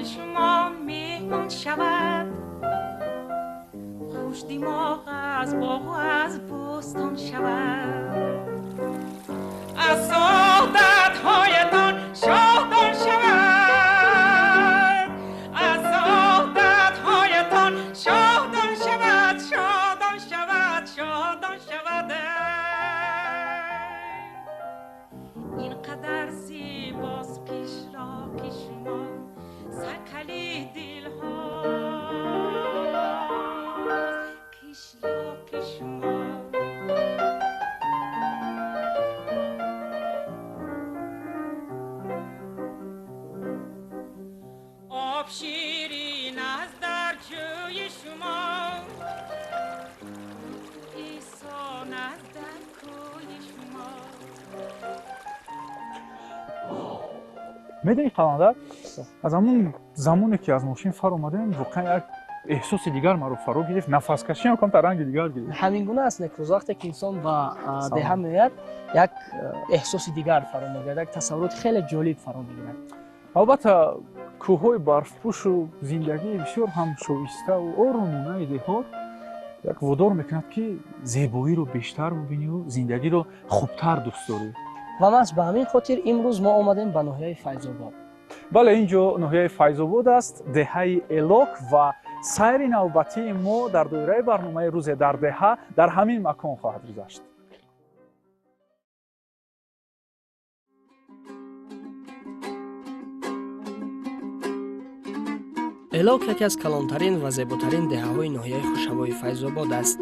Қишлоқи шумо меҳмон шавад, хушдимоғ аз боғу аз бӯстон шавад. Аз одатҳоятон шодон шавад, аз одатҳоятон шодон шавад, шодон шавад, шодон шавад. Ин қадар зебост қишлоқи шумо, саркали дилҳо қишлоқи шумо. Об ширин аст дар ҷӯи шумо, эҳсон аст дар кӯи шумо. Медонӣ, Қаландар, аз ҳамун замоне ки аз мошин фаромадем, воқеан як эҳсоси дигар маро фаро гирифт, нафаскашиам камтар ранги дигар гирифт. Ҳамин гуна аст, Некрӯз. Вақте ки инсон ба деҳа меояд, як эҳсоси дигар фаро мегирад, як тасаввуроти хеле ҷолиб фаро мегирад. Албатта, кӯҳҳои барфпӯшу зиндагии бисёр ҳам шоиставу орумонаи деҳот як водор мекунад, ки зебоиро бештар бубинию зиндагиро хубтар дӯст дорӣ. Ва маҳз ба ҳамин хотир имрӯз мо омадем ба ноҳияи Файзобод. Бале, ин ҷо ноҳияи Файзобод аст, деҳаи Элок, ва сайри навбатии мо дар доираи барномаи «Рӯзе дар деҳа» дар ҳамин макон хоҳад гузашт. Элок яке аз калонтарин ва зеботарин деҳаҳои ноҳияи хушҳавои Файзобод аст.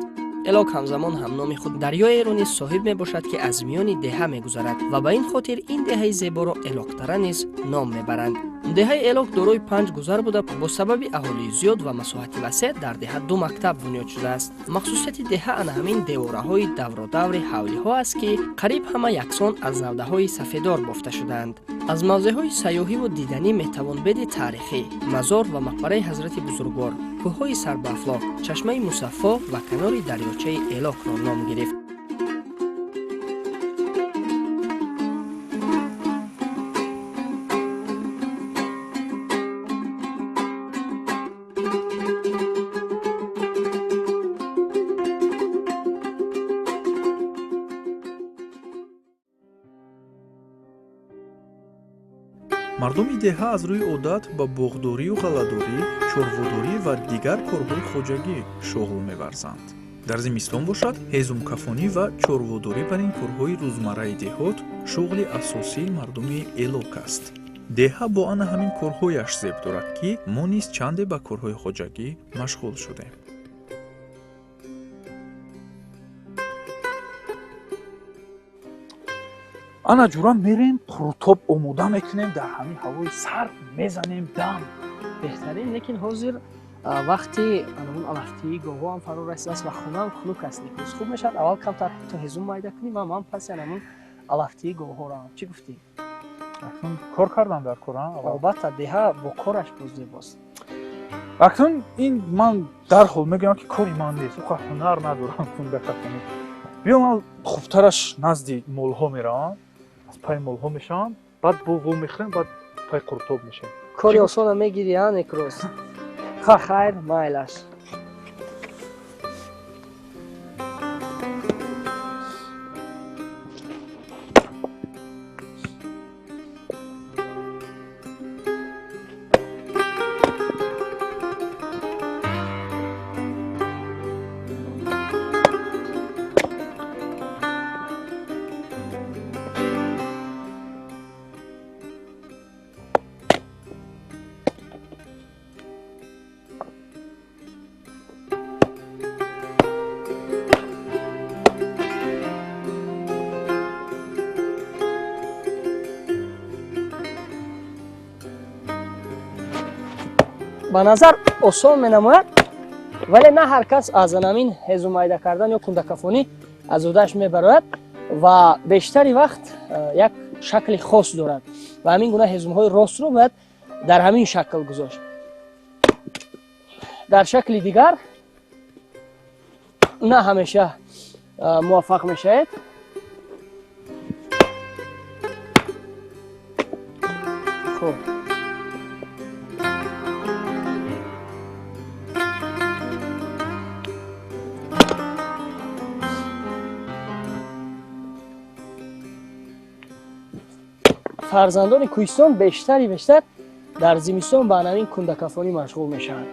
Элок ҳамзамон ҳамноми худ дарёеро низ соҳиб мебошад, ки аз миёни деҳа мегузарад ва ба ин хотир ин деҳаи зеборо Элоктара низ ном мебаранд. Деҳаи Элок дорои панҷ гузар буда, бо сабаби аҳолии зиёд ва масоҳати васеъ дар деҳа ду мактаб бунёд шудааст. Махсусияти деҳа ана ҳамин девораҳои давродаври ҳавлиҳо аст, ки қариб ҳама яксон аз навдаҳои сафедор бофта шудаанд. Аз мавзеъҳои сайёҳиву диданӣ метавон беди таърихӣ, мазор ва мақбараи ҳазрати бузургвор, кӯҳҳои сарбаафлок, чашмаи Мусаффо ва канори дарёчаи Элокро ном гирифт. Мардуми деҳа аз рӯи одат ба боғдорию ғалладорӣ, чорводорӣ ва дигар корҳои хоҷагӣ шуғл меварзанд. Дар зимистон бошад, ҳезумкафонӣ ва чорводорӣ бар ин корҳои рӯзмарраи деҳот шуғли асосии мардуми Элок аст. Деҳа бо ана ҳамин корҳояш зеб дорад, ки мо низ чанде ба корҳои хоҷагӣ машғул шудем. Ана ҷура, мерем, қурутоб омода мекунем, дар ҳамин ҳавои сард мезанем дам. Беҳтарин, лекин ҳозир вақти анамун алафтии говҳо ҳам фаро расидааст ва хонаам хунук аст, Некрӯз. Хуб мешавад, аввал камтар то ҳезум майда кунӣ ва ман паси анамун алафтии говҳо равам. Чӣ гуфтӣ? Акнун кор кардан дар кор? Албатта, деҳа бо кораш боз зебост. Акнун ин ман дарҳол мегӯям, ки кори ман нест, уқа ҳунар надорам кундакафонӣ. Биё, ман хубтараш назди молҳо меравам, аз пайи молҳо мешавам, баъд бо во мехӯрем, баъд пай қурутоб мешавем. Кори осона мегирӣ, а, Некрӯз? Хайр, майлаш. Ба назар осон менамояд, вале на ҳар кас аз анамин ҳезу майда кардан ё кундакафонӣ аз ӯдаш мебарояд ва бештари вақт як шакли хос дорад ва ҳамин гуна ҳезумҳои ростро бояд дар ҳамин шакл гузошт. Дар шакли дигар на ҳамеша муваффақ мешавед. Хуб. Фарзандони кӯҳистон бештари бештар дар зимистон ба ҳамин кундакафонӣ машғул мешаванд.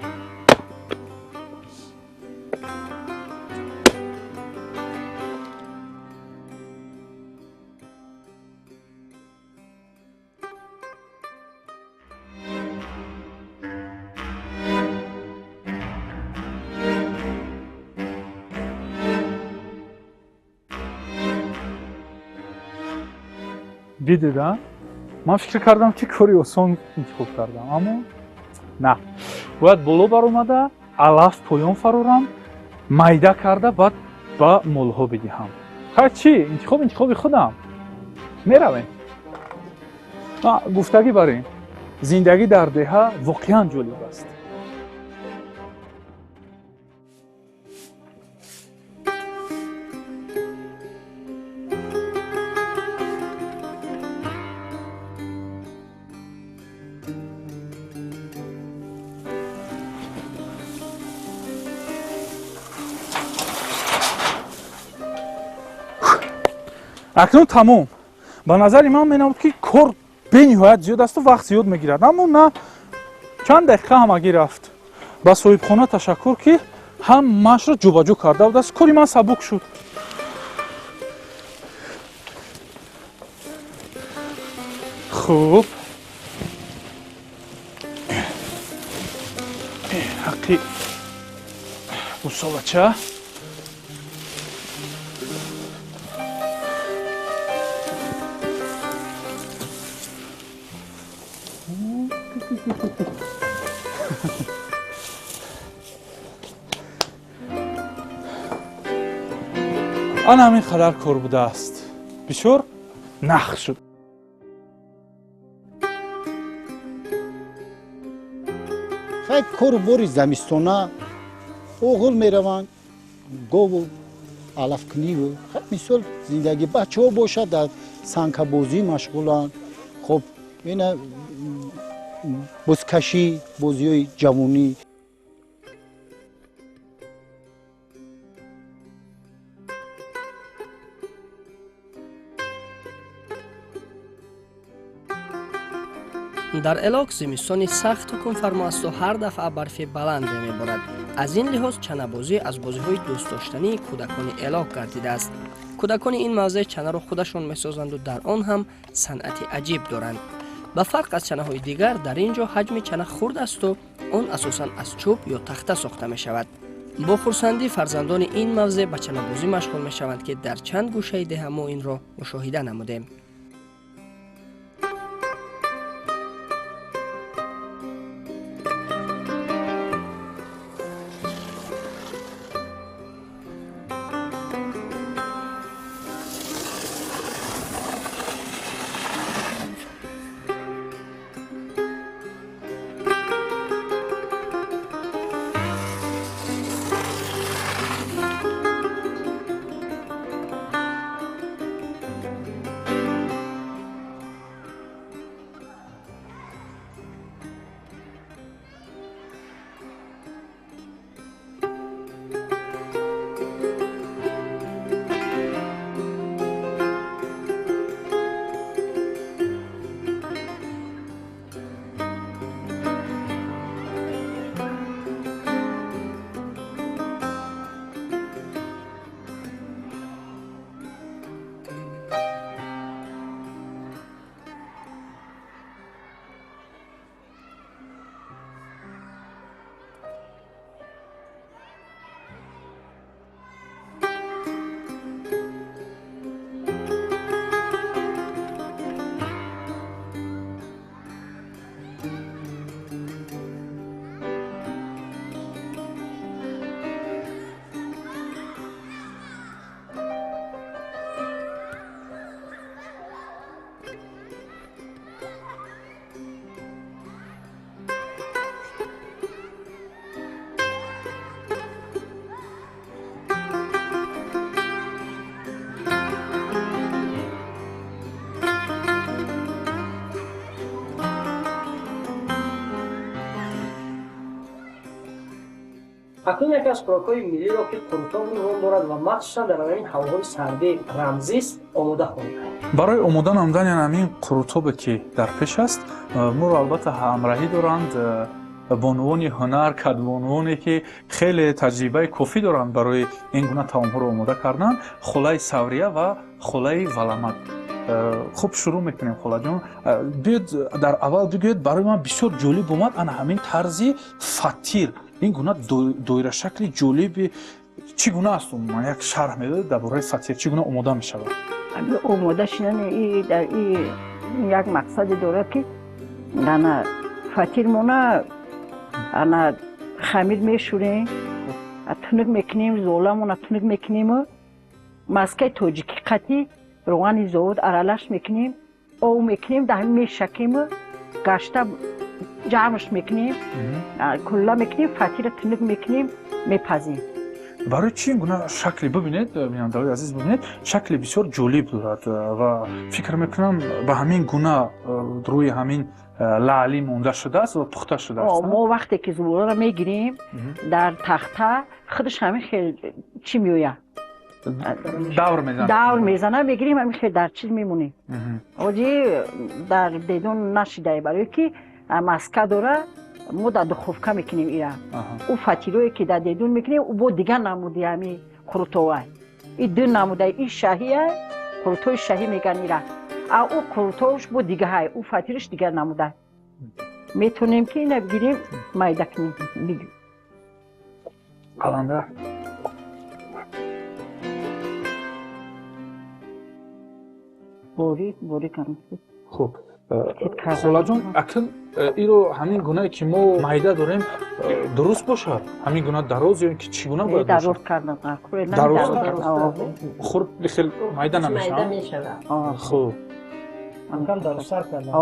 Дидед, ман фикр кардам, ки кори осон интихоб кардам, аммо на, бояд боло баромада, алаф поён фарорам, майда карда, баъд ба молҳо бидиҳам. Хай, чӣ, интихоб интихоби худам. Меравем. Гуфтагӣ бар ин, зиндагӣ дар деҳа воқеан ҷолиб аст. Акнун тамом. Ба назари ман менамуд, ки кор бениҳоят зиёд асту вақт зиёд мегирад, аммо на, чанд дақиқа ҳамагӣ рафт. Ба соҳибхона ташаккур, ки ҳамаашро ҷобаҷо карда будааст, кори ман сабук шуд. Хуб, ҳаққи гусолача. Ана ҳамин қадар кор будааст, бисёр нах шуд. Хай, кору бори замистона, оғил мераванд, гову алафкуниву, хай, мисол, зиндагӣ. Бачаҳо бошад, дар санкабозӣ машғуланд. Хоб, ина бузкашӣ, бозиҳои ҷавонӣ. Дар Элок зимистони сахт ҳукмфармо асту ҳар дафъа барфи баланде меборад. Аз ин лиҳоз чанабозӣ аз бозиҳои дӯстдоштании кӯдакони Элок гардидааст. Кӯдакони ин мавзеъ чанаро худашон месозанду дар он ҳам санъати аҷиб доранд. Ба фарқ аз чанаҳои дигар, дар ин ҷо ҳаҷми чана хурд асту он асосан аз чӯб ё тахта сохта мешавад. Бо хурсандӣ фарзандони ин мавзеъ ба чанабозӣ машғул мешаванд, ки дар чанд гӯшаи деҳа мо инро мушоҳида намудем. Акнун яке аз хӯрокҳои миллиро, ки қурутоб унвон дорад ва махсусан дар ҳамин ҳавоҳои сардӣ рамзист, омода хоҳем кард. Барои омода намудани ҳамин қурутобе, ки дар пеш аст, моро албатта ҳамраҳӣ доранд бонувони ҳунар, кадбонувоне, ки хеле таҷрибаи кофӣ доранд барои ин гуна таомҳоро омода кардан, холаи Саврия ва холаи Валамат. Хуб, шурӯъ мекунем, холаҷон. Биёед, дар аввал бигӯед, барои ман бисёр ҷолиб омад ана ҳамин тарзи фатир, ин гуна доирашакли ҷолиби чӣ гуна аст умуман? Як шарҳ медодед дар бораи фатир, чӣ гуна омода мешавад? Омода шудани дар як мақсаде дорад, ки ана фатирмона ана хамир мешӯрем, тунук мекунем, золамона тунук мекунему маскаи тоҷикӣ қатӣ роғани зовуд аралаш мекунем, ов мекунем, дар ҳамин мешакему гашта ҷамъш мекунем, кулла мекунем, фатира тунук мекунем, мепазем. Барои чӣ ин гуна шакли? Бибинед, бинандаҳои азиз, бибинед, шакли бисёр ҷолиб дорад ва фикр мекунам, ба ҳамин гуна рӯи ҳамин лаълӣ монда шудааст ва пухта шудааст. Мо вақте ки зуболаро мегирем, дар тахта худаш ҳамин хел чӣ меояд. Давр мезанад. Давр мезана, мегирем, ҳамин хел дар чиз мемонем. Оҷи дар дедон нашидае, барое ки маска дора. Мо дар духовка мекунем ира. Ӯ фатирое, ки дар дедон мекунем, ӯ бо дигар намуди ҳами қурутовай. И ду намуда: и шаҳия, қурутои шаҳӣ меган ира, а ӯ қурутовш бо дигаҳай, ӯ фатирш дигар намуда. Метонем, ки ина бигирем, майда кунем. Қаландар. Борик борик. Хуб, холаҷон, акн иро ҳамин гунае, ки мо майда дорем, дуруст бошад, ҳамин гуна дароз ё ки чӣ гуна бояд? Дароз кардан. Хурд хел майда намешавад. Хуб. Кам дарозтар кардан.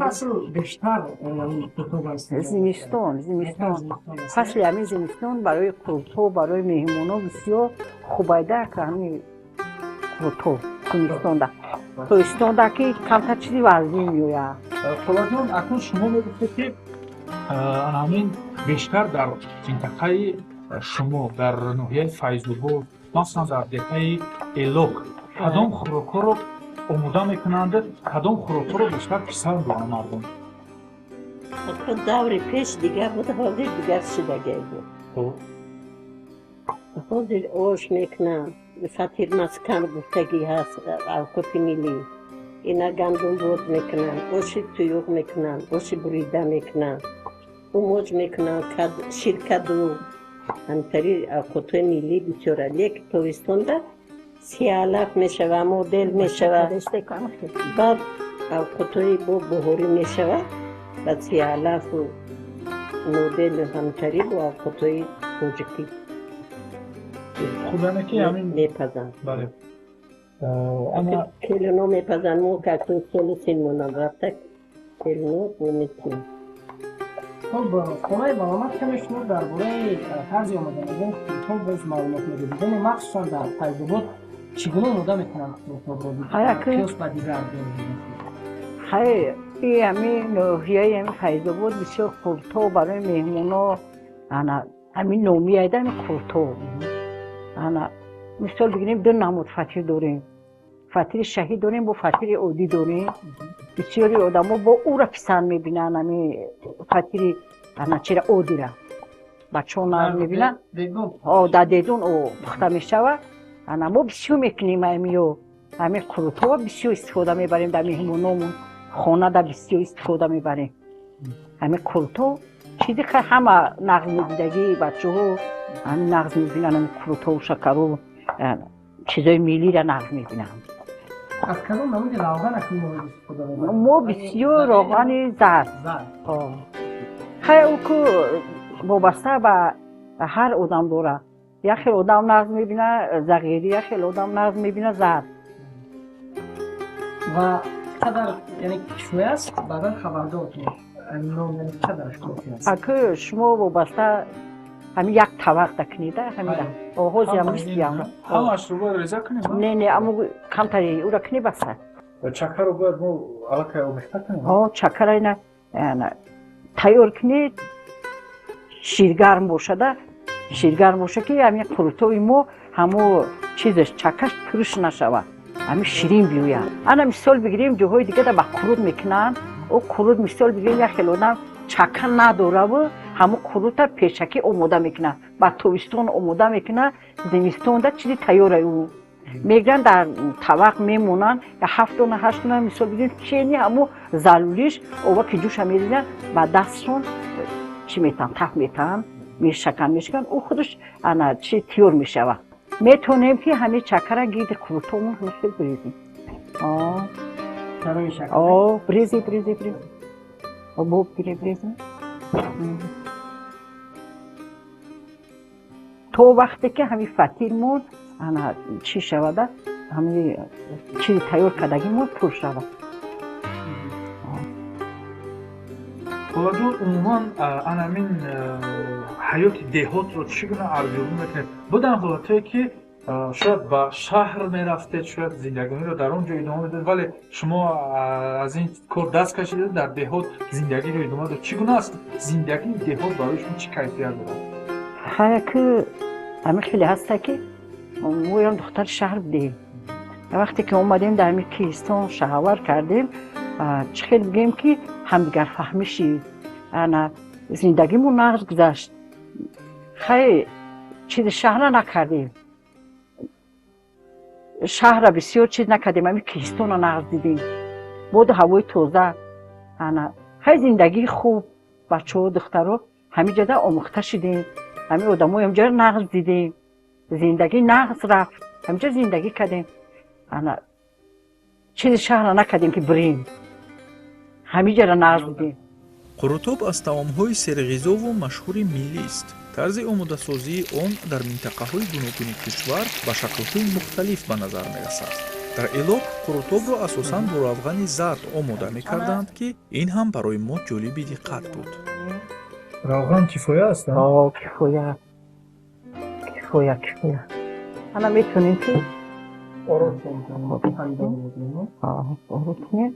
Фасл бештар? Зимистон, зимистон, фасли ҳамин зимистон барои қурутоб, барои меҳмоно бисёр хубайда ҳамин қурутоб зимистонда. Тобистонда ки камтар чизи вазнин меояд. Холаҷон, акнун шумо мегуфтед, ки ҳамин бештар дар минтақаи шумо, дар ноҳияи Файзобод, махсусан дар деҳаи Элок, кадом хӯрокҳоро омода мекунанд, кадом хӯрокҳоро бештар писанд доранд мардум? Даври пеш дигар буд, ҳозир дигар шудагай буд. Ҳозир ош мекунанд, фатир маскан гуфтагӣ ҳаст, авқоти миллӣ. Ина гандум бод мекунанд, оши туюқ мекунанд, оши бурида мекунанд, умоҷ мекунанд, ширкаду, ҳамтари авқотҳои миллӣ бисёра. Лекин тобистонда сиалаф мешава, модел мешава, баъд авқотҳои бо буҳорӣ мешава, баъд сиалафу моделу ҳамтари бо авқотҳои тоҷикӣ. Хуб, яъне ки ҳамин мепазанд. Бале. Келино мепазанд. Мо какун соли синмонам рафта, келино мо метунем. Хуб, хонаи Валамат, каме шумо дар бораи тарзи омода намудани қурутоб боз маълумот медодед. Яъне махсусан дар Файзобод чӣ гуна омода мекунанд қурутобро қиёс ба дигар? Хай, и ҳамин ноҳияи ҳамин Файзобод бисёр қурутоб барои меҳмоно, ана ҳамин номиайда ҳамин қурутоб. Ана мисол бигирем, ду намуд фатир дорем: фатири шаҳӣ дорем, бо фатири оддӣ дорем. Бисёри одамо бо ӯра писанд мебинанд, ҳамин фатири ана чира оддира бачаҳо нағз мебинанд. Дар дедун пухта мешавад. Ана мо бисёр мекунем ҳамиё, ҳамин қурутҳоро бисёр истифода мебарем дар меҳмономон, хонада бисёр истифода мебарем ҳамин қурутҳо. Чизи ҳама нағз медидагӣ, бачаҳо ҳамин нағз мебинанд, ҳамин қурутҳову шакару чизои миллиро нағз мебинанд. Аз кадом намуди равған акнун мо истифода мебарем? Мо бисёр роғани зард. Хай, ӯ ку вобаста ба ҳар одам дорад. Як хел одам нағз мебина зағирӣ, як хел одам нағз мебина зард. Ва қадар, яъне, кифоя аст, баъдан хабардор кунед, қадараш кофӣ аст. Аку шумо вобаста ҳамин як тавақ дакнида, ҳамина оғози мисли. Ҳамашро бояд реза кунем? Не, не, аммо камтари ура кунӣ, баса. Чакаро бояд мо аллакай омехта кунем? О, чакара ина Тайёр кунед, ширгарм бошада, ширгарм боша, ки ҳамин қурутоби мо ҳамо чизаш чакаш туруш нашавад, ҳамин ширин биёяд. Ана мисол бигирем, ҷоҳои дигада ба қурут мекунанд. О қурут, мисол бигирем, як хел одам чака надораву ҳамо қурута пешакӣ омода мекунад, ба тобистон омода мекунад, зимистонда чизи тайёра ӯ мегиранд, дар тавақ мемонанд, ҳафт дона, ҳашт дона, мисол бигирем, чени ҳамо залулиш ова ки ҷӯша мерезанд, ба дастшон чӣ метаҳанд, таф метаҳанд, мешаканд, мешаканд, ӯ худаш ана чи тиёр мешавад. Метавонем ки ҳамин чакара гирди қурутобмон ҳамин бирезем. Бирези, бирези, бирези, бо бире, бирези, то вақте ки ҳамин фатирмон ана чӣ шавада, ҳамин чизи тайёр кардагимон пур шавад. Холаҷон, умуман анамин ҳаёти деҳотро чӣ гуна арзёбӣ мекунед? Буданд ҳолатҳое, ки шояд ба шаҳр мерафтед, шояд зиндагониро дар он ҷо идома медодед, вале шумо аз ин кор даст кашидед, дар деҳот зиндагиро идома дод. Чӣ гуна аст зиндагии деҳот, барои шумо чӣ кайфият дорад? Ҳаяку ҳамин хеле ҳаста, ки моям духтари шаҳр будем. Вақте ки омадем дар ҳамин киҳистон шаҳавар кардем, чӣ хел бигӯем, ки ҳамдигарфаҳмӣ шид, ана зиндагимон нағз гузашт. Хай, чизи шаҳра накардем, шаҳра бисёр чиз накардем, ҳамин киҳистонро нағз дидем, боду ҳавои тоза, ана хай зиндагии хуб, бачаҳо, духтаро ҳамин ҷода омӯхта шидем, ҳамин одамои ҳамҷоро нағз дидем, зиндагӣ нағз рафт, ҳаминҷо зиндагӣ кардем. Ана чизи шаҳра накардем, ки бирем, ҳаминҷоро нағз дидем. Қурутоб аз таомҳои серғизову машҳури миллист. Тарзи омодасозии он дар минтақаҳои гуногуни кишвар ба шаклҳои мухталиф ба назар мерасад. Дар Элок қурутобро асосан бо равғани зард омода мекарданд, ки ин ҳам барои мо ҷолиби диққат буд. Равған кифоя аст? Кифоя, кифоя, кифоя. Ана метавонем ки ород кунем.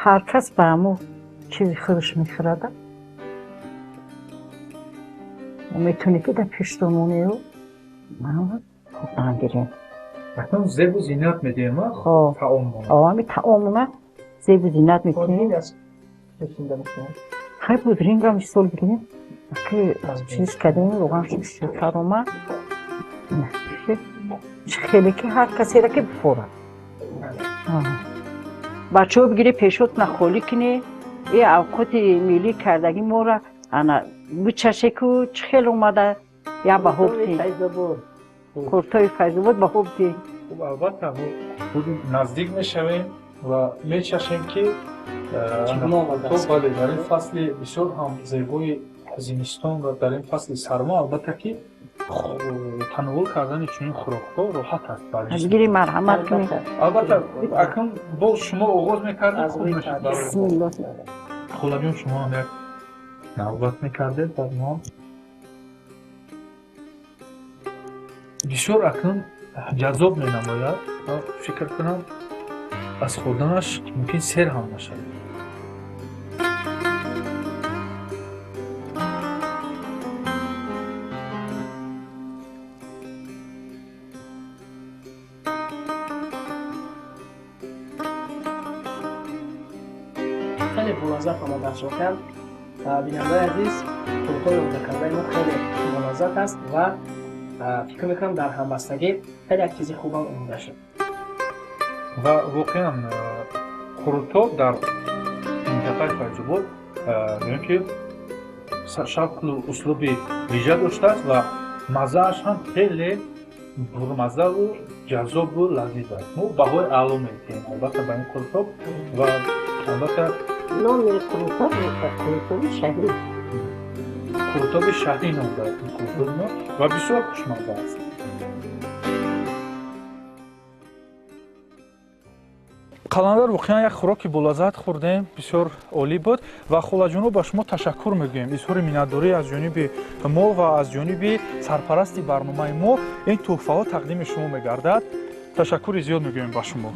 Ҳар кас ба ҳамо чизи худаш мехӯрада. Метавонӣ ки дар пештононею хӯрдан гирем. Акнун зебу зинат медиҳем таоммона. Ҳами таомона зебу зинат медиҳем. Хай, бодринга мисол бигирем, ки чиз кардем, равған бисёртар омад, хеле ки ҳар касеро ки бихӯрад. Бачаҳо бигире, пешотна холӣ кунӣ, э авқоти миллӣ кардагӣ моро ана бичаше, ку чӣ хел омада, я баҳо битӣ, қуртои Файзобод баҳо битӣ. Хуб, албатта, мо худи наздик мешавем ва мечашем, ки бале, дар ин фасли бисёр ҳам зебои зимистон ва дар ин фасли сармо, албатта, ки тановул кардани чунин хӯрокҳо роҳат аст. Азгири марҳамат кунед. Албатта, акнун боз шумо оғоз мекардед, хуб мешуд барои. Бисмиллоҳ. Холаҷон, шумо ҳам як навбат мекардед, баъд мо бисёр акнун ҷаззоб менамояд ва фикр кунам, аз хӯрданаш мумкин сер ҳам нашавед. Хеле болаззат омодааст воқеан. Бинандаи азиз, қурутоби омодакардаи мо хеле болаззат аст ва фикр мекунам, дар ҳамбастагӣ хеле як чизи хубам омода шуд. Ва воқеан қурутоб дар минтақаи Файзобод гӯем, ки шаклу услуби вижа доштааст ва маззааш ҳам хеле бурмаззаву ҷаззобу лазиз аст. Мо баҳои аъло медиҳем, албатта, ба ин қурутоб ва албатта Номи қурутоб қурутоби шаҳрӣ. Қурутоби шаҳрӣ ном дорад ин қурутоби мо ва бисёр хушмазза аст. Қаландар, воқеан як хӯроки болаззат хӯрдем, бисёр олӣ буд ва холаҷонҳо, ба шумо ташаккур мегӯем. Изҳори миннатдорӣ аз ҷониби мо ва аз ҷониби сарпарасти барномаи мо ин тӯҳфаҳо тақдими шумо мегардад. Ташаккури зиёд мегӯем ба шумо.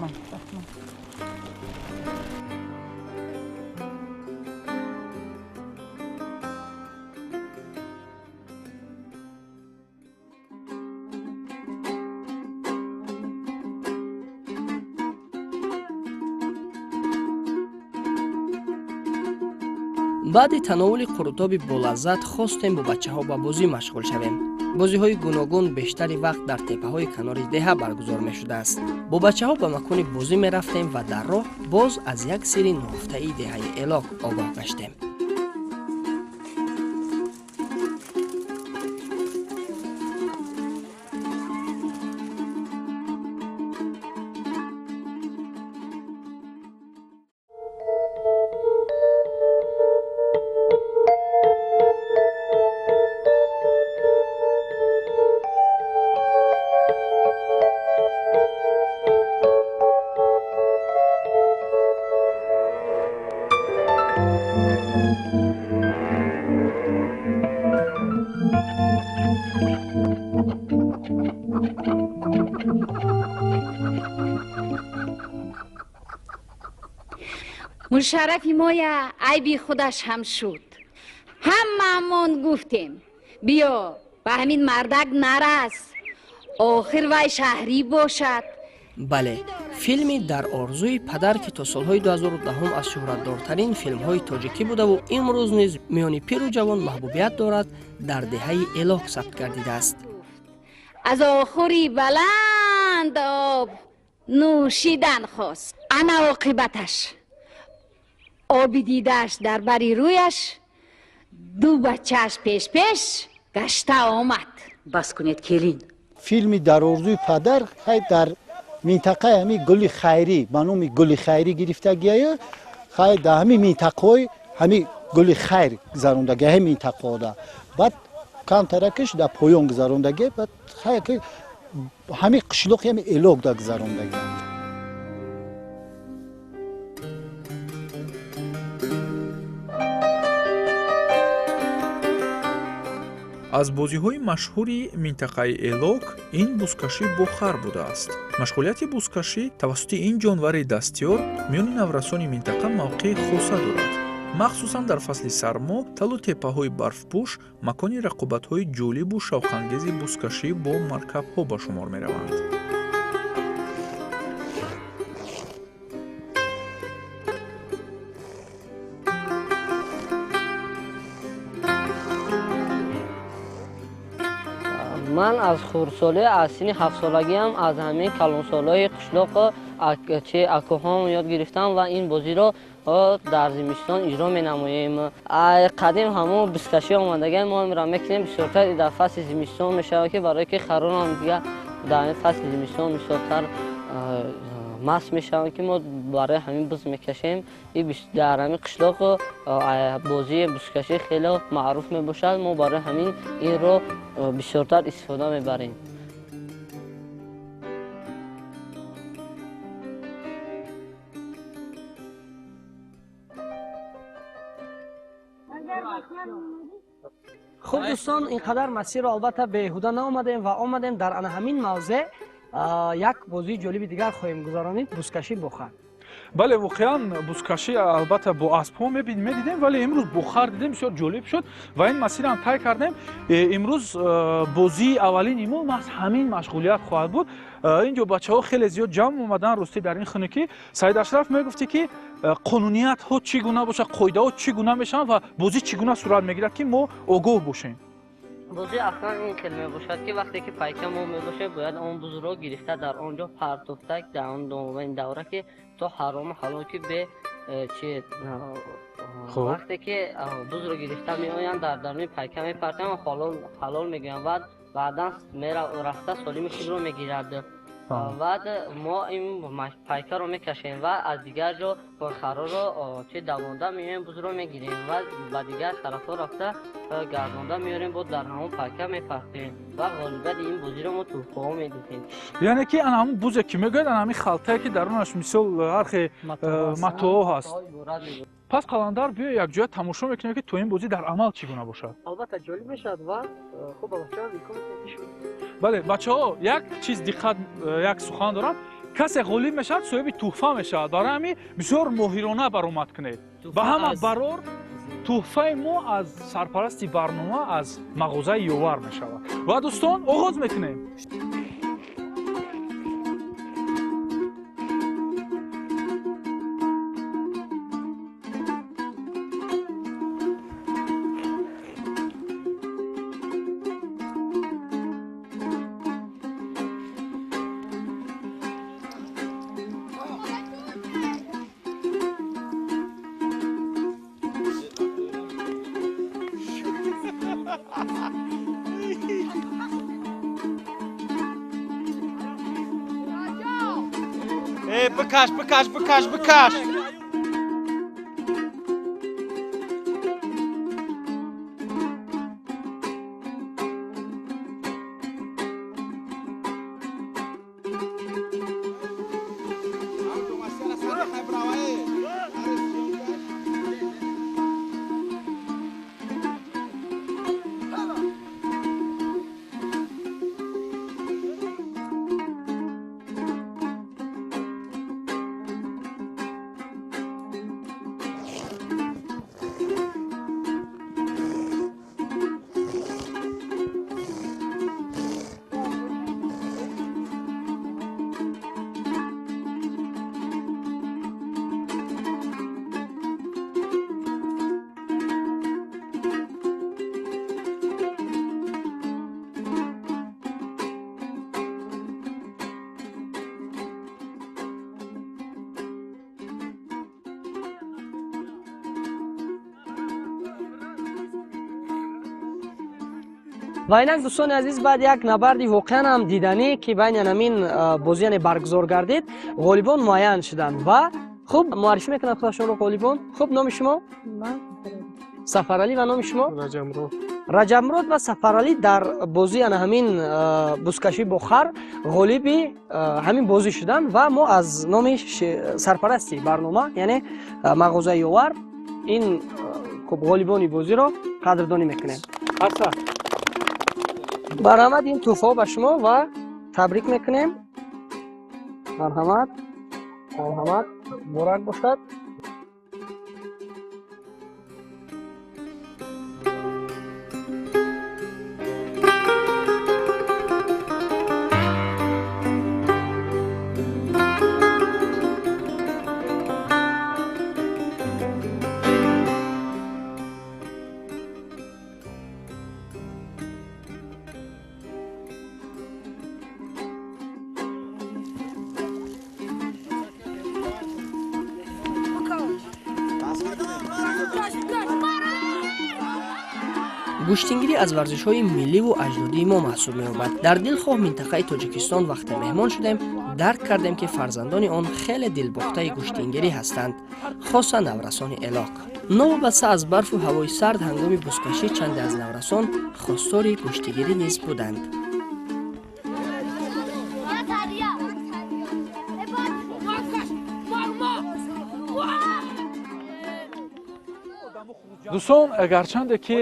Баъди тановули қурутоби болаззат хостем бо бачаҳо ба бозӣ машғул шавем. Бозиҳои гуногун бештари вақт дар теппаҳои канори деҳа баргузор мешудааст. Бо бачаҳо ба макони бозӣ мерафтем ва дар роҳ боз аз як сирри нуҳуфтаи деҳаи Элок огоҳ гаштем. Мушаррафи моя айби худаш ҳам шуд. Ҳамаамон гуфтем, биё ба ҳамин мардак нарас, охир вай шаҳрӣ бошад. Бале, филми «Дар орзуи падар», ки то солҳои 2010 аз шӯҳратдортарин филмҳои тоҷикӣ будаву имрӯз низ миёни пиру ҷавон маҳбубият дорад, дар деҳаи Элок сабт гардидааст. Аз охури баланд об нӯшидан хост. Ана оқибаташ. Оби дидааш дар бари рӯяш, ду бачааш пеш-пеш гашта омад. Бас кунед, келин. Филми «Дар орзуи падар» хай дар минтақаи ҳамин Гули Хайрӣ, ба номи Гули Хайрӣ гирифтагиаю, хай дар ҳамин минтақаҳои ҳамин Гули Хайр гузарондагӣ, ҳамин минтақаҳода. Баъд камтаракаш дар поён гузарондагӣ, баъд хай ҳамин қишлоқи ҳамин Элок да гузарондагӣ. Аз бозиҳои машҳури минтақаи Элок ин бузкашӣ бо хар будааст. Машғулияти бузкашӣ тавассути ин ҷонвари дастёр миёни наврасони минтақа мавқеи хоса дорад. Махсусан дар фасли сармо талу теппаҳои барфпӯш макони рақобатҳои ҷолибу шавқангези бузкашӣ бо маркабҳо ба шумор мераванд. Ман аз хурдсолӣ, аз синни 7-солагиам аз ҳамин калонсолҳои қишлоқ чи акӯҳом ёд гирифтам ва ин бозиро дар зимистон иҷро менамоем. Қадим ҳамон бузкашӣ омадагиам мо инро мекунем. Бисёртар дар фасли зимистон мешавад, ки барое ки харонам дига дар ин фасли зимистон бисёртар маст мешаванд, ки мо барои ҳамин буз мекашем. Дар ҳамин қишлоқ бозии бузкашӣ хеле маъруф мебошад. Мо барои ҳамин инро бисёртар истифода мебарем. Хуб дӯстон, ин қадар масирро албатта беҳуда наомадем ва омадем дар ана ҳамин мавзеъ як бозии ҷолиби дигар хоҳем гузаронид, бузкашӣ бо хар. Бале, воқеан бузкашӣ албатта бо аспҳо медидем, вале имрӯз бо хар дидем, бисёр ҷолиб шуд ва ин масирам тай кардем. Имрӯз бозии аввалини мо маҳз ҳамин машғулият хоҳад буд. Инҷо бачаҳо хеле зиёд ҷамъ омаданд ростӣ дар ин хунукӣ. Саид Ашраф, мегуфтӣ, ки қонуниятҳо чӣ гуна бошад, қоидаҳо чӣ гуна мешаванд ва бозӣ чӣ гуна сурат мегирад, ки мо огоҳ бошем? Бозӣ аслан ин хел мебошад, ки вақте ки пайка мо мебошад, бояд он бузро гирифта дар он ҷо партофта, дар он давра ки то ҳарому ҳалол ки бе чи вақте ки бузро гирифта меоянд, дар даруни пайка мепартоянд, ҳалол мегӯянд ва баъдан рафта солими худро мегирад. Баъд мо ин пайкаро мекашем ва аз дигар ҷо хароро чи давонда меоем, бузро мегирем ва ба дигар тарафҳо рафта гардонда меорем, боз дар ҳамон пайка мепартем ва ғолибияти ин бозиро мо туҳфаҳо медиҳем. Яъне ки ана ҳамун бузе ки мегӯяд, ана ҳамин халтае ки дарунаш мисол ҳархе матоъҳо ҳаст. Пас Қаландар, биё якҷоя тамошо мекунем, ки то ин бозӣ дар амал чӣ гуна бошад. Албатта, ҷолиб мешавад ва хуб ба бачаҳо имкон. Бале, бачаҳо, як чиз диққат, як сухан дорам: касе ғолиб мешавад, соҳиби туҳфа мешавад. Барои ҳамин бисёр моҳирона баромад кунед. Ба ҳама барор туҳфаи мо аз сарпарасти барнома, аз мағозаи Ёвар мешавад. Ва дӯстон, оғоз мекунем. Бикаш, бикаш, бикаш, бикаш. Ва инак, дӯстони азиз, баъд як набарди воқеан ҳам диданӣ, ки байни ҳамин бозӣ, яъне, баргузор гардид, ғолибон муайян шуданд. Ва хуб, муаррифӣ мекунад худашонро ғолибон. Хуб, номи шумо? Сафаралӣ. Ва номи шумо? Раҷабмурод. Раҷабмурод ва Сафаралӣ дар бозӣ, ана ҳамин бузкашӣ бо хар, ғолиби ҳамин бозӣ шуданд. Ва мо аз номи сарпарасти барнома, яъне мағозаи Ёвар, ин хуб ғолибони бозиро қадрдонӣ мекунем. Марҳамат, ин туҳфаҳо ба шумо ва табрик мекунем. Марҳамат, марҳамат, муборак бошад. Гӯштингирӣ аз варзишҳои милливу аҷдодии мо маҳсуб меёбад. Дар дилхоҳ минтақаи Тоҷикистон вақте меҳмон шудем, дарк кардем, ки фарзандони он хеле дилбохтаи гӯштингирӣ ҳастанд, хоса наврасони Элок. Новобаста аз барфу ҳавои сард, ҳангоми бузкашӣ чанде аз наврасон хостори гӯштигирӣ низ буданд. Дӯстон, гарчанде ки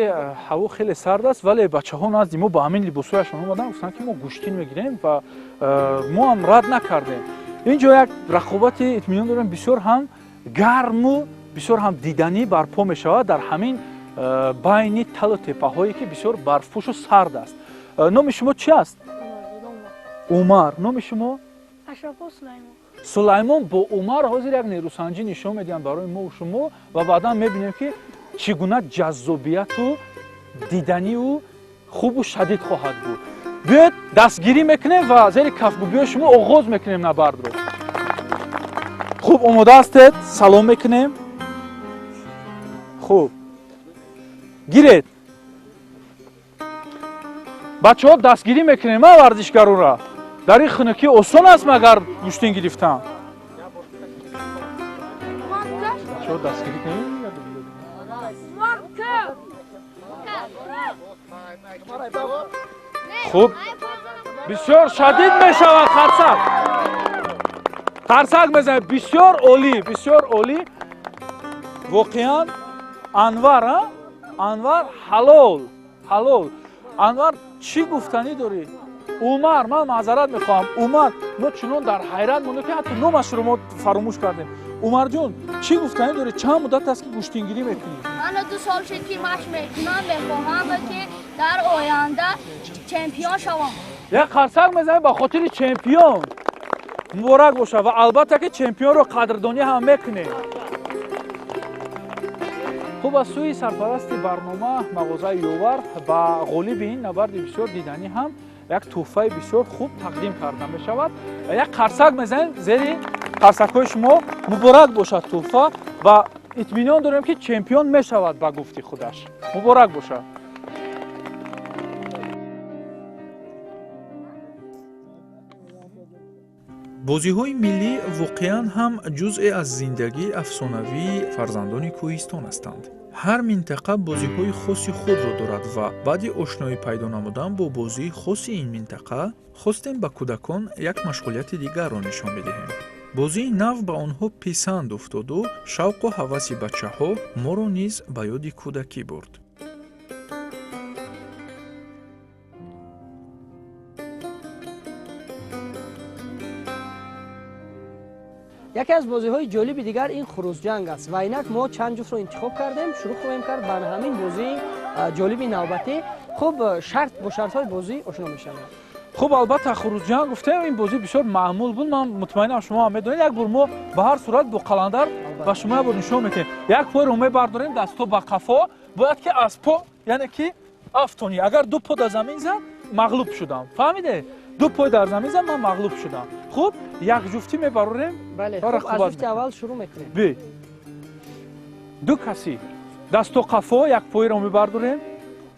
ҳаво хеле сард аст, вале бачаҳо назди мо ба ҳамин либосҳояшон омаданд, гуфтанд, ки мо гӯштин мегирем, ва мо ҳам рад накардем. Ин ҷо як рақобати, итминон дорем, бисёр ҳам гарму бисёр ҳам диданӣ барпо мешавад дар ҳамин байни талу теппаҳое, ки бисёр барфпӯшу сард аст. Номи шумо чи аст? Умар. Номи шумо? Сулаймон. Бо Умар ҳозир як нерӯсанҷӣ нишон медиҳанд барои мо шумо ва баъдан мебинем, ки чӣ гуна ҷаззобияту диданию хубу шадид хоҳад буд. Биёед, дастгирӣ мекунем ва зери кафгӯбиҳои шумо оғоз мекунем набардро. Хуб, омода ҳастед? Салом мекунем. Хуб, гиред, бачаҳо, дастгирӣ мекунем ма варзишгарура. Дар ин хунукӣ осон аст магар гӯштин гирифтан? Чо дастгирӣ кунем? Хуб, бисёр шадид мешавад қарсак. Қарсак мезанед. Бисёр олӣ, бисёр олӣ. Воқеан Анвар, а? Анвар ҳалол, ҳалол. Анвар, чӣ гуфтанӣ дорӣ? Умар, ман маъзарат мехоҳам. Умар, мо чунон дар ҳайрат мондем, ки ҳатто номашро мо фаромӯш кардем. Умарҷон, чӣ гуфтанӣ дорӣ? Чанд муддат аст, ки гӯштингирӣ мекунӣ? Ман 2 сол шуд, ки машқ мекунам, мехоҳам, ки дар оянда чемпион шавам. Як қарсак мезанем ба хотири чемпион. Муборак бошад ва албатта, ки чемпионро қадрдонӣ ҳам мекунем. Хуб, аз сӯи сарпарасти барнома мағозаи Ёвар ба ғолиби ин набарди бисёр диданӣ ҳам як тӯҳфаи бисёр хуб тақдим карда мешавад. Як қарсак мезанем зери қарсакҳои шумо. Муборак бошад тӯҳфа ва итминон дорем, ки чемпион мешавад ба гуфти худаш. Муборак бошад. Бозиҳои миллӣ воқеан ҳам ҷузъе аз зиндагии афсонавии фарзандони кӯҳистон ҳастанд. Ҳар минтақа бозиҳои хоси худро дорад ва баъди ошноӣ пайдо намудан бо бозии хоси ин минтақа хостем ба кӯдакон як машғулияти дигарро нишон бидиҳем. Бозии нав ба онҳо писанд уфтоду шавқу ҳаваси бачаҳо моро низ ба ёди кӯдакӣ бурд. Яке аз бозиҳои ҷолиби дигар ин хурӯсҷанг аст ва инак мо чанд ҷуфтро интихоб кардем, шурӯъ хоҳем кард ба ҳамин бозии ҷолиби навбатӣ. Хуб, шарт бо шартҳои бозӣ ошно мешавем. Хуб, албатта, хурӯсҷанг гуфтем, ин бозӣ бисёр маъмул буд. Ман мутмаинам, шумо ҳам медонед. Як бор мо ба ҳар сурат бо қаландар ба шумо як бор нишон медиҳем. Як пойро мебардорем, дастҳо ба қафо, бояд ки аз по, яъне ки афтонӣ. Агар ду по дар замин зад, мағлуб шудам. Фаҳмиде? Ду пой дар замин зад, ман мағлуб шудам. Хуб, як ҷуфтӣ мебарорем. Бале, хуб, аз ҷуфти аввал шурӯъ мекунем. Би ду касӣ дасту қафо, як пойро мебардорем,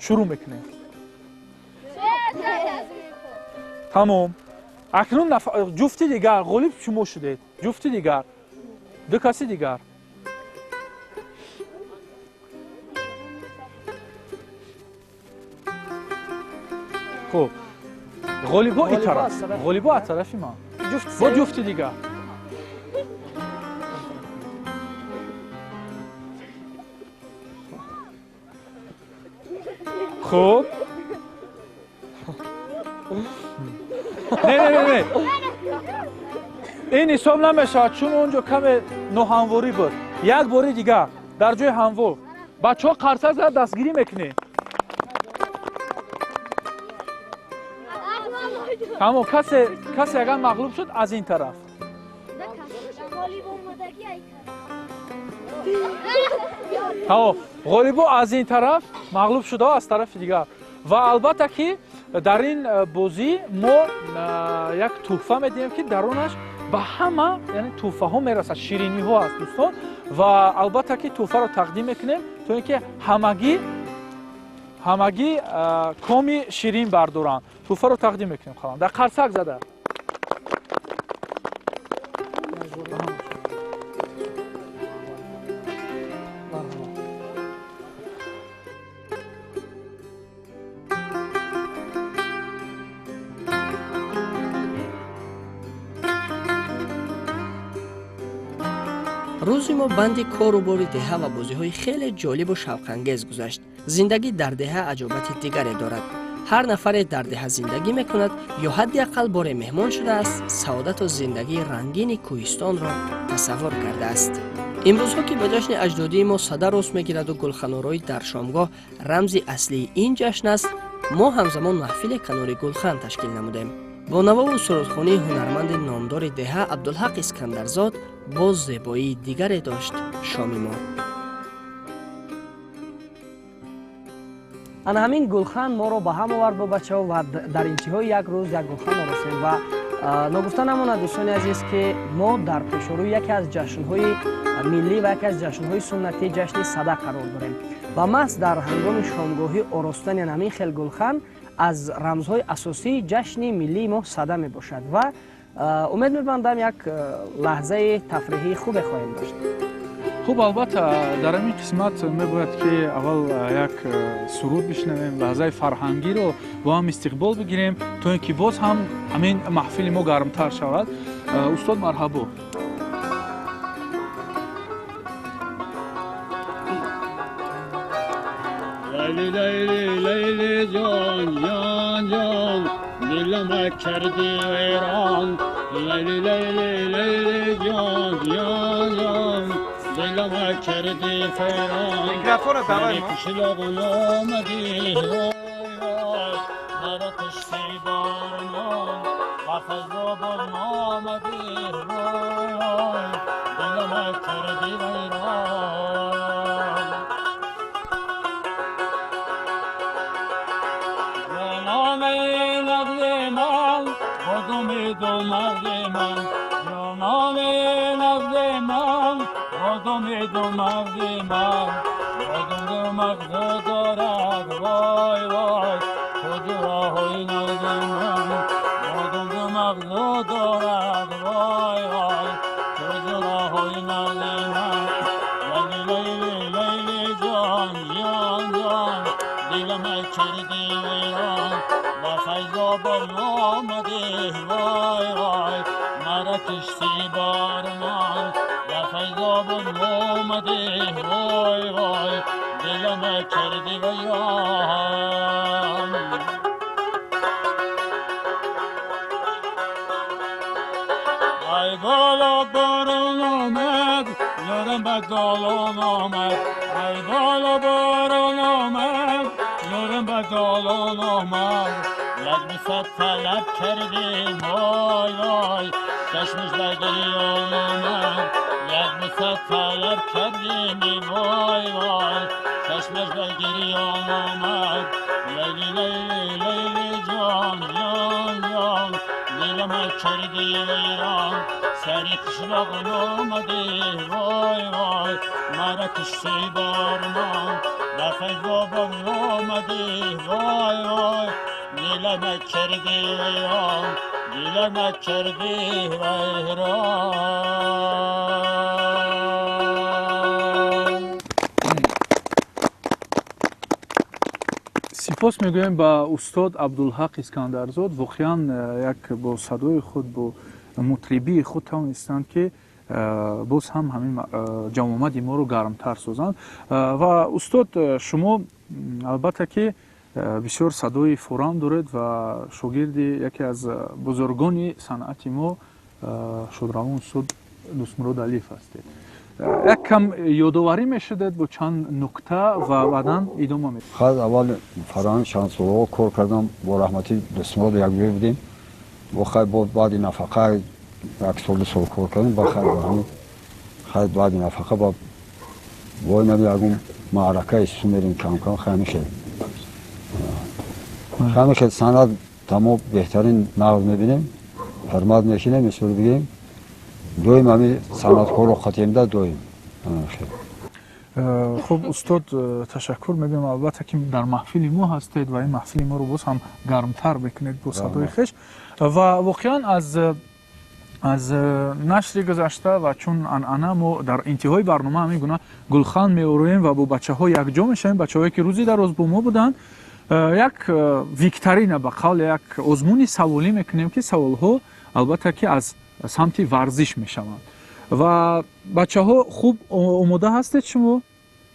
шурӯъ мекунем. Тамом. Акнун ҷуфти дигар, ғолиб шумо шудед. Ҷуфти дигар, ду каси дигар. Хуб, ғолибо ин тараф, ғолибо аз тарафи ман. Бо ҷуфти дигар. Хуб, не, не, не, не, ин ҳисоб намешавад, чун он ҷо каме ноҳамворӣ буд. Як бори дигар дар ҷои ҳамвор. Бачаҳо, қарсак зада дастгирӣ мекунед. Тамом, касе агар мағлуб шуд, аз ин тараф. Тамом, ғолибо аз ин тараф, мағлуб шудао аз тарафи дигар. Ва албатта, ки дар ин бозӣ мо як тӯҳфа медиҳем, ки дар онаш ба ҳама, яъне тӯҳфаҳо мерасад, шириниҳо аст, дӯстон. Ва албатта, ки тӯҳфаро тақдим мекунем, то ин ки ҳамагӣ коми ширин бардоранд. Тӯҳфаро тақдим мекунем. Қалам дар қарсак зада. Рӯзи мо банди кору бори деҳа ва бозиҳои хеле ҷолибу шавқангез гузашт. Зиндагӣ дар деҳа аҷобати дигаре дорад. Ҳар нафаре дар деҳа зиндагӣ мекунад ё ҳадди ақал боре меҳмон шудааст, саодату зиндагии рангини кӯҳистонро тасаввур кардааст. Имрӯзҳо, ки ба ҷашни аҷдодии мо сада рост мегираду гулханорои дар шомгоҳ рамзи аслии ин ҷашн аст, мо ҳамзамон маҳфиле канори гулхан ташкил намудем. Бо навову сурудхонии ҳунарманди номдори деҳа Абдулҳақ Искандарзод боз зебоии дигаре дошт шоми мо. Ана ҳамин гулхан моро ба ҳам овард бо бачаҳо ва дар интиҳои як рӯз як гулхан оростем. Ва ногуфта намонад, дӯстони азиз, ки мо дар пешорӯи яке аз ҷашнҳои миллӣ ва яке аз ҷашнҳои суннатӣ, ҷашни сада, қарор дорем ва маҳз дар ҳангоми шомгоҳӣ оростани ҳамин хел гулхан Аз рамзҳои асосии ҷашни миллии мо сада мебошад ва умед мебандам, як лаҳзаи тафриҳии хубе хоҳем дошт. Хуб, албатта, дар ҳамин қисмат мебояд, ки аввал як суруд бишнавем, лаҳзаи фарҳангиро бо ҳам истиқбол бигирем, то ин ки боз ҳам ҳамин маҳфили мо гармтар шавад. Устод, марҳабо. Лайли, лайли, лайли ҷон, ҷон, ҷон, дилам карди вайрон. Лайли, лайли, лайли ҷон, ҷон, ҷон, дилам карди файрон. Микрофона давай мо. Қишлоқ омадӣ, вой вой, маро кишти бормон, ба Файзобод омадӣ, вой вой, дилам карди вайрон. Ҷонони нағзи ман, бодуми ду мағзи ман, ҷонони нағзи ман, бодуми ду мағзи ман, бодум ду мағзу дорад, вой вой, ҳуҷраҳои нағзи ман, бодум ду мағзу дорад, вой вой, ҳуҷраҳои нағзи ман. Лайли, лайли, лайли ҷон, ҷон, ҷон, дилам карди вайрон, ба Файзобод омадӣ, вой вой, маро кишти бормон, ба Файзобод омадӣ, вой вой, дилам карди вайрон. Ай бола борон омад, ёрам ба долон омад, ай бола борон омад, ёрам ба долон омад, як бисад талаб кардем, вой вой, чашмаш ба гирён омад, як бисад талаб кардем, вой вой, чашмаш ба гирён омад. Лайли, лайли, лайли ҷон, ҷон, ҷон, дилам карди вайрон, сари қишлоқ омадӣ, вой вой, маро кишти бормон, ба Файзобод омадӣ, вой вой, дилам карди вайрон, дилам карди вайрон. Сипос мегӯем ба устод Абдулҳақ Искандарзод. Воқеан, як бо садои худ, бо мутрибии худ тавонистанд, ки боз ҳам ҳамин ҷамъомади моро гармтар созанд. Ва устод, шумо албатта ки бисёр садои форам доред ва шогирди яке аз бузургони санъати мо, шодравон устод Дӯстмурод Алиев ҳастед. Як кам ёдоварӣ мешудед бо чанд нукта ва баъдан идома медиҳем. Хаз аввал фарҳанг чанд солҳо кор кардам, бо раҳмати Дӯстмурод якҷоя будем. Бо хай, бо баъди нафақа як сол, 2 сол кор кардем, ба хай, ба хай, баъди нафақа ба вой наби ягон маърака исту мерем кам-кам. Хай, мешед, хай мешед, санъат тамо беҳтарин нағз мебинем, ҳурмат мекунем, мисол бигем, доим ҳами санъаткорро қатиемда доим. Хуб, устод, ташаккур мегӯем, албатта ки дар маҳфили мо ҳастед ва ин маҳфили моро боз ҳам гармтар мекунед бо садои хеш. Ва воқеан аз нашри гузашта ва чун анъана, мо дар интиҳои барнома ҳамин гуна гулхан меороем ва бо бачаҳо якҷо мешавем, бачаҳое ки рӯзи дароз бо мо буданд. Як викторина, ба қавле як озмуни саволӣ мекунем, ки саволҳо албатта ки аз самти варзиш мешаванд. Ва бачаҳо, хуб омода ҳастед шумо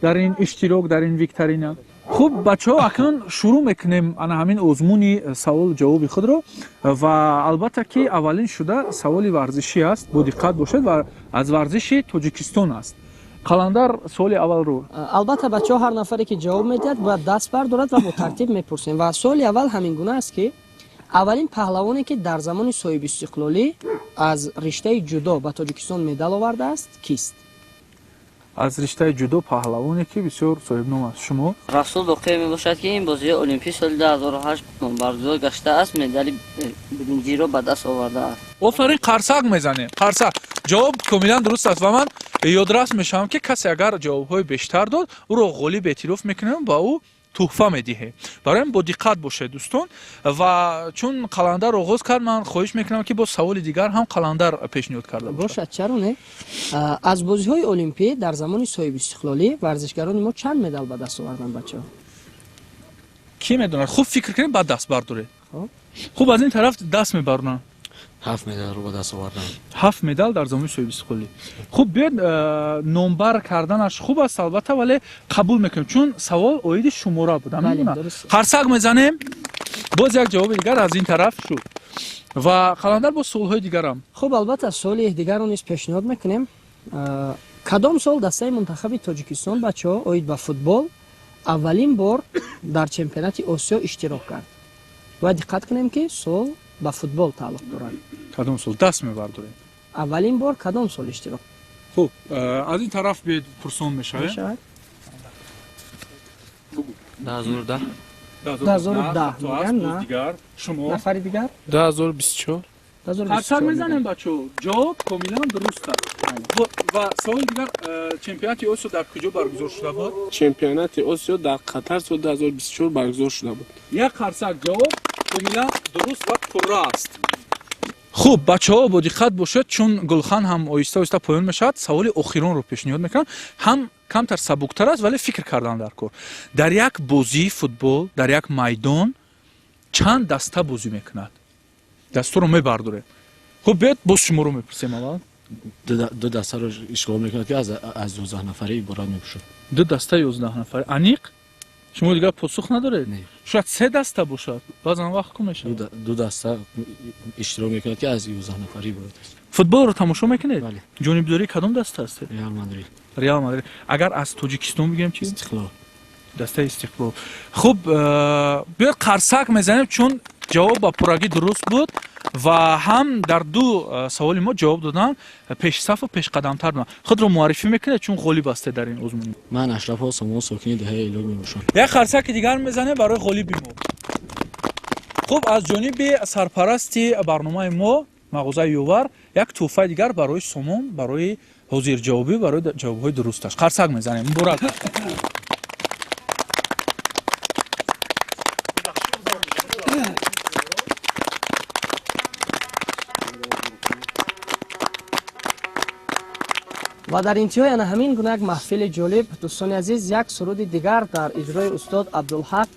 дар ин иштирок дар ин викторина? Хуб, бачаҳо, акнун шурӯъ мекунем ана ҳамин озмуни саволу ҷавоби худро. Ва албатта ки аввалин шуда саволи варзишӣ аст, бо диққат бошед, ва аз варзиши Тоҷикистон аст. Қаландар, суоли аввалро. Албатта, бачаҳо, ҳар нафаре ки ҷавоб медиҳад, бояд даст бардорад ва бо тартиб мепурсем. Ва суоли аввал ҳамин гуна аст, ки аввалин паҳлавоне, ки дар замони соҳибистиқлолӣ аз риштаи ҷудо ба Тоҷикистон медал овардааст, кист? Аз риштаи ҷудо паҳлавоне, ки бисёр соҳибном аст. Шумо? Расул Боқиев мебошад, ки ин бозии олимпӣ соли 2008 баргузор гаштааст, медали биринҷиро ба даст овардааст. Офарин, қарсак мезанем, қарсак. Ҷавоб комилан дуруст аст ва ман ёдрас мешавам, ки касе агар ҷавобҳои бештар дод, ӯро ғолиб эътироф мекунем, ба ӯ Туҳфа медиҳем. Барои ҳамин бо диққат бошед, дӯстон. Ва чун Қаландар оғоз кард, ман хоҳиш мекунам, ки боз саволи дигар ҳам Қаландар пешниҳод карда бошад. Бошад, чаро не? Аз бозиҳои олимпӣ дар замони соҳибистиқлолӣ варзишгарони мо чанд медал ба даст оварданд, бачаҳо? Кӣ медонад? Хуб фикр кунед, баъд даст бардоред. Хуб, аз ин тараф даст мебардонанд. 7 медалро ба даст оварданд. 7 медал дар замони соҳибистиқлолӣ. Хуб, биёед, номбар карданаш хуб аст, албатта, вале қабул мекунем, чун савол оиди шумора буд. Қарсак мезанем. Боз як ҷавоби дигар аз ин тараф шуд. Ва Қаландар, боз суолҳои дигарам. Хуб, албатта, суоли дигарро низ пешниҳод мекунем. Кадом сол дастаи мунтахаби Тоҷикистон, бачаҳо, оид ба футбол аввалин бор дар чемпионати Осиё иштирок кард? Бояд диққат кунем, ки сол ба футбол тааллуқ дорад. Кадом сол? Даст мебардорем. Аввалин бор кадом сол иштирок? Хуб, аз ин тараф биёед, пурсон мешавем. 2010. 2010 мегӯянд, на? Дигар шумо? Нафари дигар? 2024. Қарсак мезанем, бачаҳо. Ҷавоб комилан дуруст аст. Ва саволи дигар, чемпионати Осиё дар куҷо баргузор шуда буд? Чемпионати Осиё дар Қатар соли 2024 баргузор шуда буд. Як қарсак, ҷавоб комилан дуруст ва пурра аст. Хуб, бачаҳо, бо диққат бошед, чун гулхан ҳам оҳиста оҳиста поён мешавад. Саволи охиронро пешниҳод мекунам, ҳам камтар сабуктар аст, вале фикр кардан дар кор. Дар як бозии футбол, дар як майдон чанд даста бозӣ мекунад? Дастуро мебардорем. Хуб, биёед, боз шуморо мепурсем аввал. Ду дастаро ишғол мекунад, ки аз 11 нафарӣ иборат мебошад. Ду даста 11 нафарӣ. Аниқ? Шумо дигар посух надоред? Шояд се даста бошад, баъзан вақт ку мешавад. Ду даста иштирок мекунад, ки аз 11 нафарӣ иборат аст. Футболро тамошо мекунед? Ҷонибдории кадом даста ҳастед? Реал Мадрид. Реал Мадрид. Агар аз Тоҷикистон бигӯем чи? Истиқлол. Дастаи Истиқлол. Хуб, биёед, қарсак мезанем, чун ҷавоб ба пуррагӣ дуруст буд ва ҳам дар ду саволи мо ҷавоб додан пешсафу пешқадамтар буданд. Худро муаррифӣ мекунед, чун ғолиб ҳастед дар ин озмун. Ман Ашраф Сомон, сокини деҳаи Илок мебошам. Як қарсаки дигар мезанем барои ғолиби мо. Хуб, аз ҷониби сарпарасти барномаи мо, мағозаи Ёвар, як тӯҳфаи дигар барои Сомон, барои ҳозирҷавобӣ, барои ҷавобҳои дурусташ. Қарсак мезанем. Муборак. Ва дар интиҳои ана ҳамин гуна як маҳфили ҷолиб, дӯстони азиз, як суруди дигар дар иҷрои устод Абдулҳақ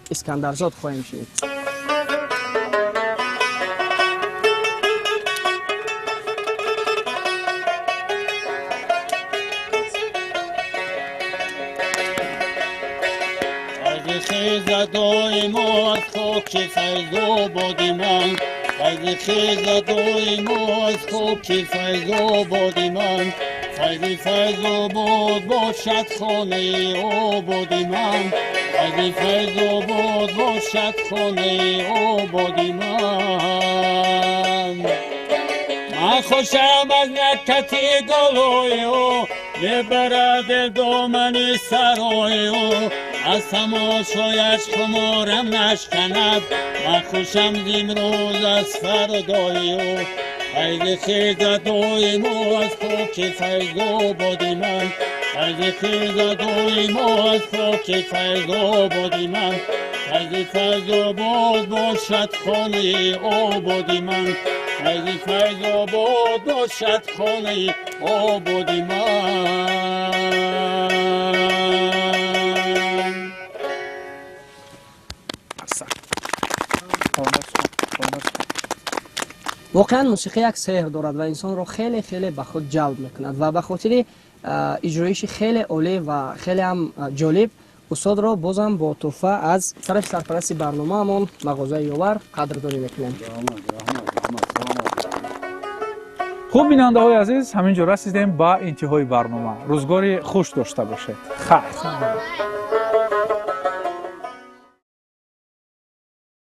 Искандарзод хоҳем шунид. Хезадоимо аз хоки Файзободи ман, файзи хезадоимо аз хоки Файзободи ман, файзи Файзобод бошад хонаи ободи ман, файзи Файзобод бошад хонаи ободи ман. Ман хушам аз накати голои ӯ, мебарад домани сарои ӯ, аз тамошояш хуморам нашканад, ман хушам зимрӯз аз фардои ӯ. Файзи хезадоимо аз хоки Файзободи ман, файзи хезадоимо аз хоки Файзободи ман, файзи Файзобод бошад хонаи ободи ман, файзи Файзобод бошад хонаи ободи ман. Воқеан, мусиқӣ як сеҳр дорад ва инсонро хеле хеле ба худ ҷалб мекунад ва ба хотири иҷроиши хеле олӣ ва хеле ҳам ҷолиб устодро бозам бо тӯҳфа аз тарафи сарпарасти барномаамон, мағозаи Ёвар, қадрдонӣ мекунем. Хуб, бинандаҳои азиз, ҳамин ҷо расидем ба интиҳои барнома. Рӯзгори хуш дошта бошед. Хайр.